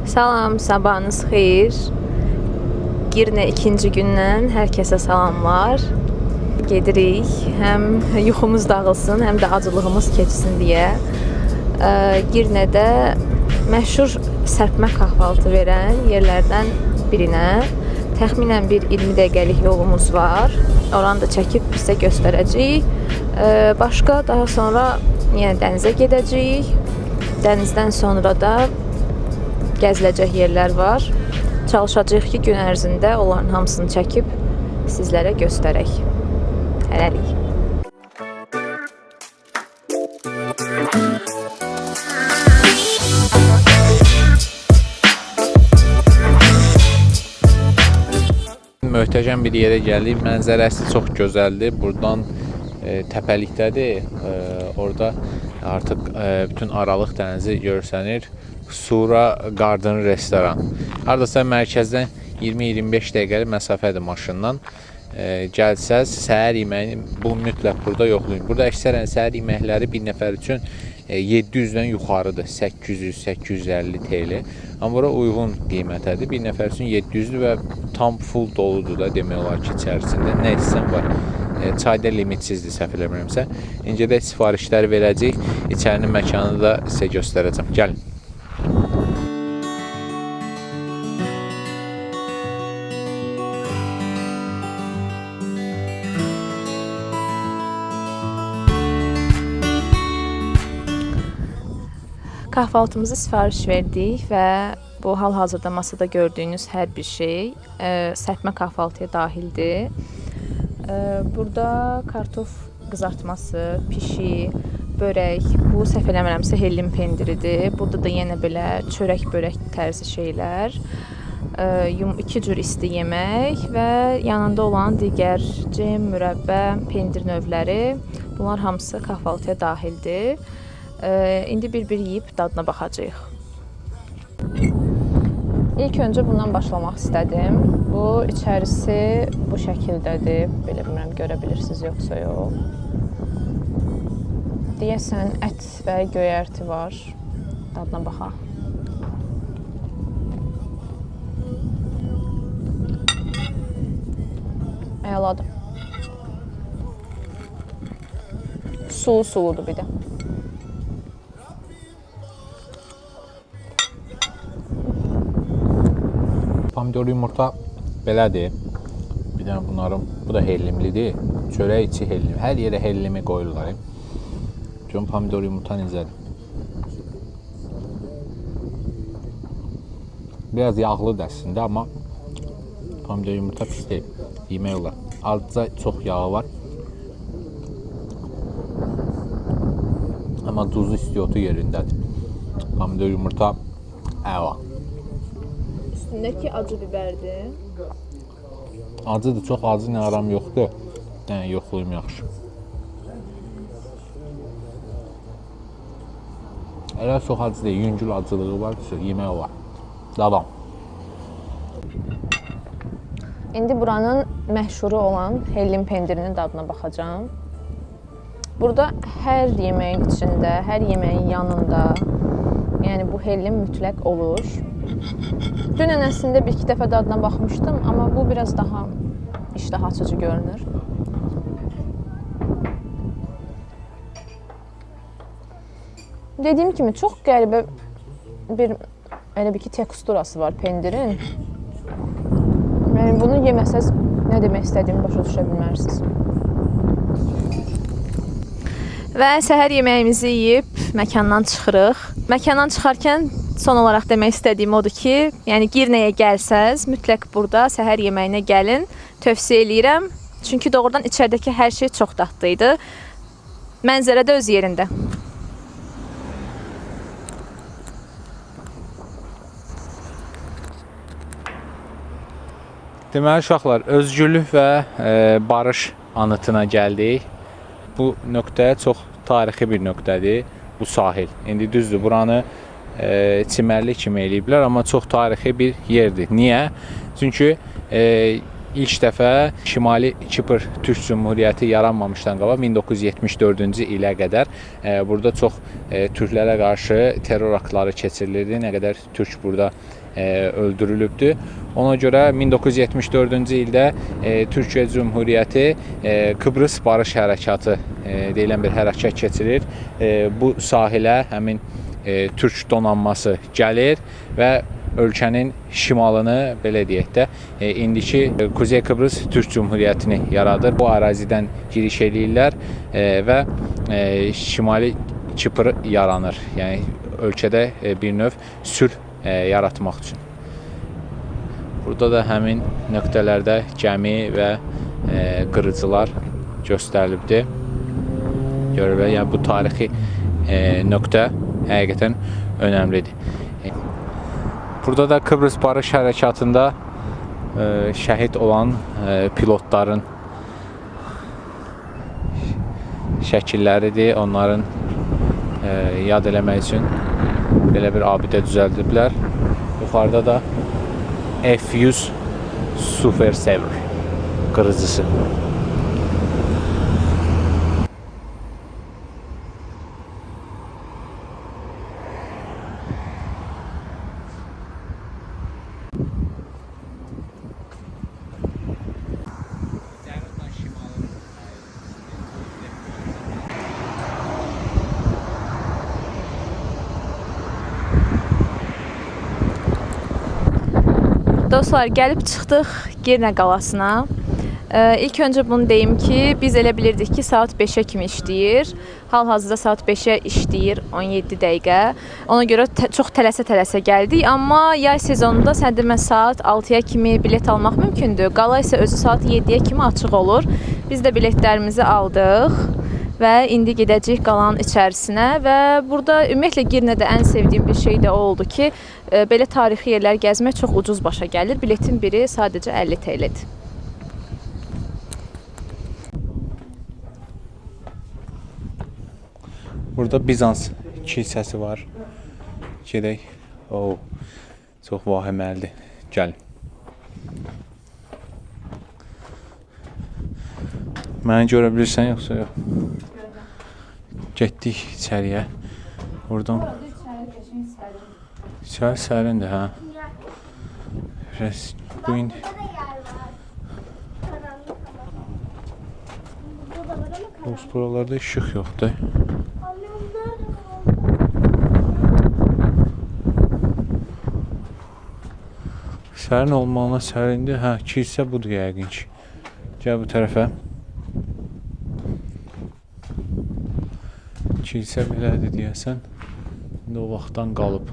Salam, sabahınız xeyir. Girnə ikinci gündən hər kəsə salamlar. Gedirik, həm yuxumuz dağılsın, həm də acılığımız keçsin deyə. Girnədə məşhur sərpmə kahvaltı verən yerlərdən birinə təxminən bir 20 dəqiqəlik yolumuz var. Oranı da çəkib sizə göstərəcəyik. Başqa daha sonra yenə dənizə gedəcəyik. Dənizdən sonra da gəziləcək yerlər var. Çalışacağıq ki, gün ərzində onların hamısını çəkib sizlərə göstərək. Hələlik. Möhtəşəm bir yerə gəldik. Mənzərəsi çox gözəldir. Buradan təpəlikdədir. Orada artıq bütün Aralıq dənizi görsənir. Sura Garden restoran. Hardasa mərkəzdən 20-25 dəqiqəlik məsafədir maşından. Gəlsəz səhər yeməyini bu mütləq burada yoxlayın. Burada əksərən səhər yeməkləri bir nəfər üçün 700-dən yuxarıdır. 800-850 TL. Amma bura uyğun qiymətədir. Bir nəfər üçün 700-dür və tam full doludur da demək olar ki, içərisində nə istəsən var. Çayda limitsizdir, səhv eləmirəmsə. İndi də sifarişləri verəcəyik. İçərinin məkanını da sizə göstərəcəm. Gəlin. Kahvaltımızı sifariş verdik və bu hal-hazırda masada gördüyünüz hər bir şey sərpmə kahvaltıya dahildir. Burada kartof qızartması, pişi, börək, bu səhv eləmirəmsə hellim pendiridir. Burada da yenə belə çörək, börək tərzi şeylər, iki cür isti yemək və yanında olan digər cem, mürəbbə, pendir növləri, bunlar hamısı kahvaltıya dahildir. İndi bir-bir yeyib dadına baxacağıq. İlk öncə bundan başlamaq istədim. Bu, içərisi bu şəkildədir. Belə bilmirəm, görə bilirsiniz yoxsa yox. Deyəsən, ət və göyərti var. Dadına baxaq. Əladır. Sulu suludur bir də. Pomidorlu yumurta belədir. Bir dənə bunların, bu da hellimlidir. Çörək içi hellim. Hər yerə hellimi qoyurlar. Görün pomidorlu yumurta necədir. Biraz yağlıdır əslində, amma pomidor yumurta pis deyil. Yemək olar. Azca çox yağı var. Amma duzu istiyotu yerindədir. Pomidor yumurta əla. Üstündəki acı biberdir. Acıdır, çox acı nə aram yoxdur. Yəni, yoxluyum yaxşı. Elə çox acı deyil, yüngül acılığı var, yemək olar. Davam. İndi buranın məşhuru olan hellim pendirinin dadına baxacağam. Burada hər yeməyin içində, hər yeməyin yanında, yəni bu hellim mütləq olur. Dünən əslində bir-iki dəfə dadına baxmışdım, amma bu biraz daha iştah açıcı görünür. Dediyim kimi, çox qəribə bir, elə bir ki, teksturası var pendirin. Yəni, bunu yeməsəz nə demək istədiyimi başa düşə bilmərsiniz. Və səhər yeməyimizi yeyib məkandan çıxırıq. Məkandan çıxarkən son olaraq demək istədiyim odur ki, yəni Girnəyə gəlsəz, mütləq burada səhər yeməyinə gəlin. Tövsiyə eləyirəm. Çünki doğrudan içəridəki hər şey çox dadlı idi. Mənzərə də öz yerində. Deməli uşaqlar, özgürlük və barış anıtına gəldik. Bu nöqtə çox tarixi bir nöqtədir, bu sahil. İndi düzdür, buranı çimərlik kimi eləyiblər, amma çox tarixi bir yerdir. Niyə? Çünki İlk dəfə Şimali Kipr Türk Cümhuriyyəti yaranmamışdan qabaq 1974-cü ilə qədər burada çox türklərə qarşı terror aktları keçirilirdi. Nə qədər türk burada öldürülübdü. Ona görə 1974-cü ildə Türkiyə Cümhuriyyəti Qıbrıs Barış Hərəkatı deyilən bir hərəkat keçirir. Bu sahilə həmin türk donanması gəlir və ölkənin şimalını, belə deyək də, indiki Kuzey Qıbrıs Türk Cümhuriyyətini yaradır. Bu ərazidən giriş eləyirlər və Şimali Kipr yaranır. Yəni ölkədə bir növ sülh yaratmaq üçün. Burada da həmin nöqtələrdə gəmi və qırıcılar göstərilibdir. Görürlər, yəni bu tarixi nöqtə həqiqətən önəmlidir. Burada da Qıbrıs Barış Hərəkatında şəhid olan pilotların şəkilləridir. Onların yad eləmək üçün belə bir abidə düzəldiblər. Yuxarıda da F-100 Super Sabre qırıcısı. Dostlar, gəlib çıxdıq Girnə qalasına. İlk öncə bunu deyim ki, biz elə bilirdik ki, saat 5-ə kimi işləyir. Hal-hazırda saat 5-ə işləyir, 17 dəqiqə. Ona görə çox tələsə-tələsə gəldik. Amma yay sezonunda sən demə saat 6-ya kimi bilet almaq mümkündür. Qala isə özü saat 7-yə kimi açıq olur. Biz də biletlərimizi aldıq və indi gedəcəyik qalanın içərisinə. Və burada ümumiyyətlə Girnədə ən sevdiyim bir şey də o oldu ki, belə tarixi yerlər gəzmək çox ucuz başa gəlir. Biletin biri sadəcə 50 TL-dir. Burada Bizans kilsəsi var. Gedək. Oh, çox vahiməlidir. Gəlin. Məni görə bilirsən yoxsa yox? Getdik içəriyə. Buradan. İçəri sərindir, hə? Biraz bu indi. Buralarda işıq yoxdur. Sərin olmağına sərindir. Hə, kilsə budur yəqin ki. Gəl bu tərəfə. Kilsə belədir deyəsən. İndi o vaxtdan qalıb.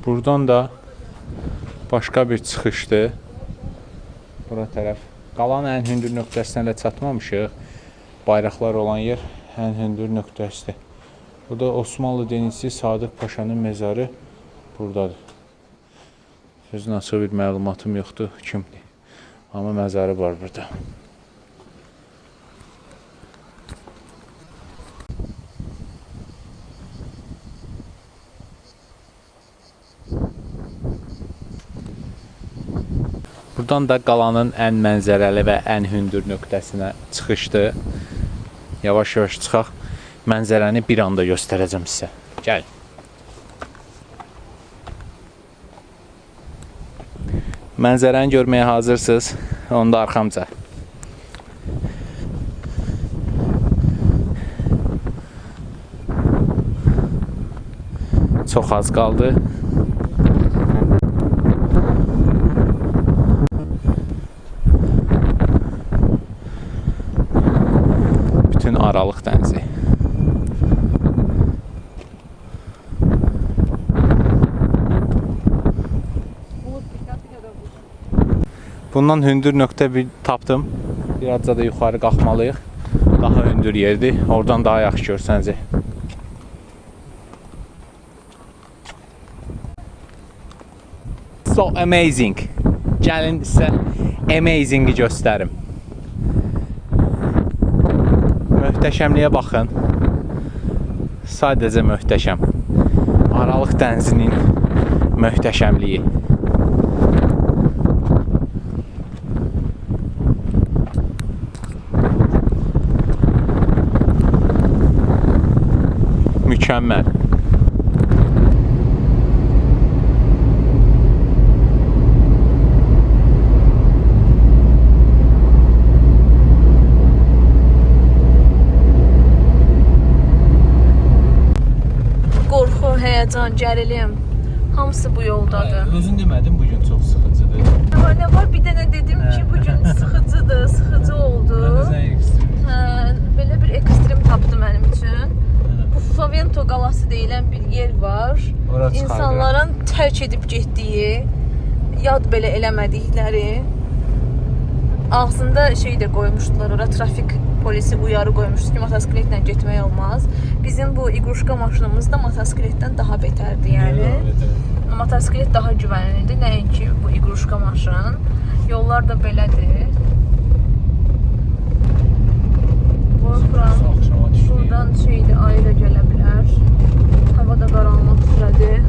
Buradan da başqa bir çıxışdır. Bura tərəf. Qalanın ən hündür nöqtəsinə də çatmamışıq. Bayraqlar olan yer ən hündür nöqtəsidir. Burada Osmanlı denizçisi Sadıq Paşanın mezarı buradadır. Sözün açığı bir məlumatım yoxdur kimdir. Amma məzarı var burada. Buradan da qalanın ən mənzərəli və ən hündür nöqtəsinə çıxışdır. Yavaş-yavaş çıxaq. Mənzərəni bir anda göstərəcəm sizə. Gəlin. Mənzərəni görməyə hazırsınız. Onda arxamca. Çox az qaldı. Bütün Aralıq dənizi. Bundan hündür nöqtə bir tapdım. Birazca da yuxarı qalxmalıyıq. Daha hündür yerdir. Oradan daha yaxşı görsənəcək. So amazing. Gəlin sizə amazingi göstərim. Möhtəşəmliyə baxın. Sadəcə möhtəşəm. Aralıq dənizinin möhtəşəmliyi. Mükəmməl. Qorxu, həyəcan, gərilim hamısı bu yoldadır. Özün demədin bu gün çox sıxıcıdır. Nə var, nə var? Bir dənə dedim ki, bu gün sıxıcıdır, sıxıcı oldu. Hə, belə bir ekstrem tapdı mənim üçün. Bu Favento qalası deyilən bir yer var. Ora çıxardı. İnsanların tərk edib getdiyi, yad belə eləmədikləri, ağzında şey də qoymuşdular ora, trafik polisi uyarı qoymuşdu ki, motosikletlə getmək olmaz. Bizim bu iqruşka maşınımız da motosikletdən daha betərdi, yəni. Motosiklet daha güvənlidir, nəinki bu iqruşka maşın. Yollar da belədir. Qorxuram. Buradan şeydir, ayı da gələ bilər. Hava da qaranlıq üzrədir.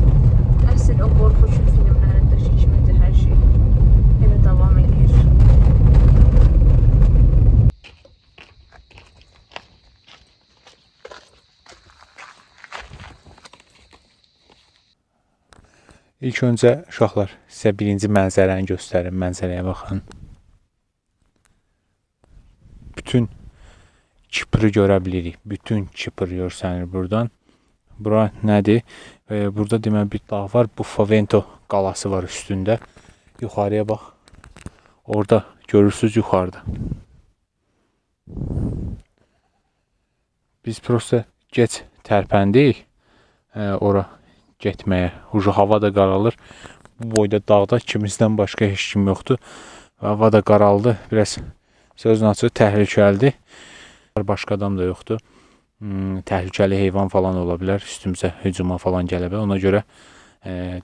Əsl o qorxu üçün filmlərindəki kimidir hər şey. Elə davam eləyir. İlk öncə uşaqlar sizə birinci mənzərəni göstərim. Mənzərəyə baxın. Bütün Kipri görə bilirik. Bütün Kipr görsənir buradan. Bura nədir? Burada deməli bir dağ var. Bu Favento qalası var üstündə. Yuxarıya bax. Orada görürsüz yuxarıda. Biz prosta gec tərpəndik ora getməyə. Ucu hava da qaralır. Bu boyda dağda ikimizdən başqa heç kim yoxdur. Hava da qaraldı. Biraz sözün açığı təhlükəlidir. Başqa adam da yoxdur. Təhlükəli heyvan falan ola bilər. Üstümüzə hücuma falan gələ bilər. Ona görə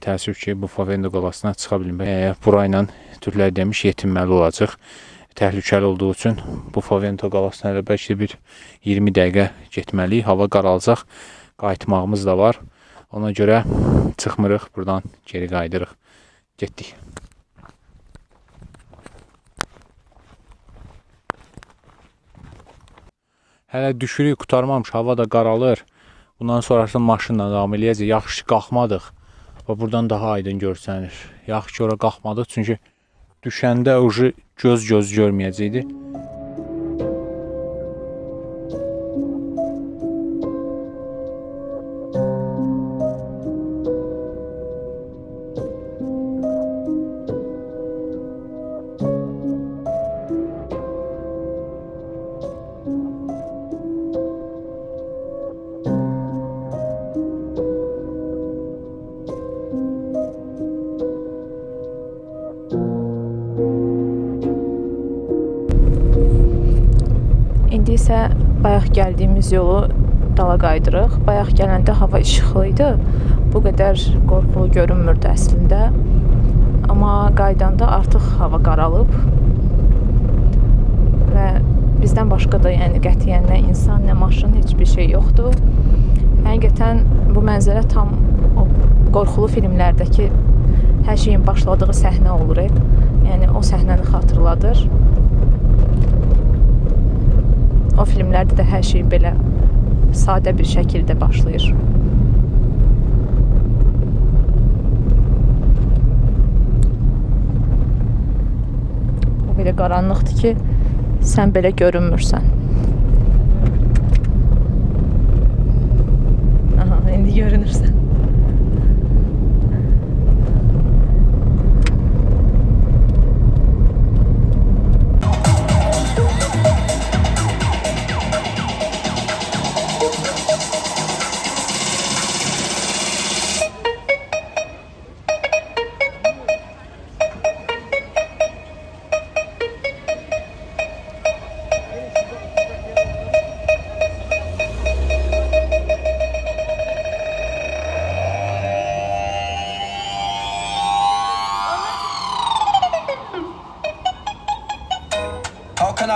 təəssüf ki, bu Favento qalasına çıxa bilmərik. Burayla türklər demiş yetinməli olacaq. Təhlükəli olduğu üçün bu Favento qalasına elə bəlkə bir 20 dəqiqə getməliyik. Hava qaralacaq. Qayıtmağımız da var. Ona görə çıxmırıq, buradan geri qayıdırıq. Getdik. Hələ düşürük, qurtarmamış, hava da qaralır. Bundan sonrası maşınla davam eləyəcək. Yaxşı ki, qalxmadıq. Və buradan daha aydın görsənir. Yaxşı ki, ora qalxmadıq, çünki düşəndə ucu göz-göz görməyəcəkdi. İndi isə bayaq gəldiyimiz yolu dala qaydırıq. Bayaq gələndə hava işıqlı idi. Bu qədər qorxulu görünmürdü əslində. Amma qaydanda artıq hava qaralıb. Və bizdən başqa da qətiyyən nə insan, nə maşın, heç bir şey yoxdur. Həqiqətən bu mənzərə tam o qorxulu filmlərdəki hər şeyin başladığı səhnə olur. Yəni o səhnəni xatırladır. O filmlərdə də hər şey belə sadə bir şəkildə başlayır. O belə qaranlıqdır ki, sən belə görünmürsən. Aha, indi görünürsən.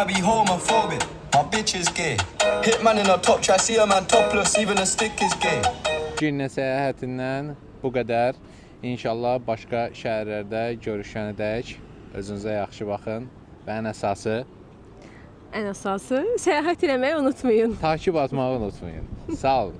I be homophobic. My bitch is gay. Hitman in a top try, see a man topless, even a stick is gay. Girnə səyahətindən bu qədər. İnşallah başqa şəhərlərdə görüşənədək özünüzə yaxşı baxın və ən əsası Ən əsası səyahət eləməyi unutmayın. Takip atmağı unutmayın. Sağ olun.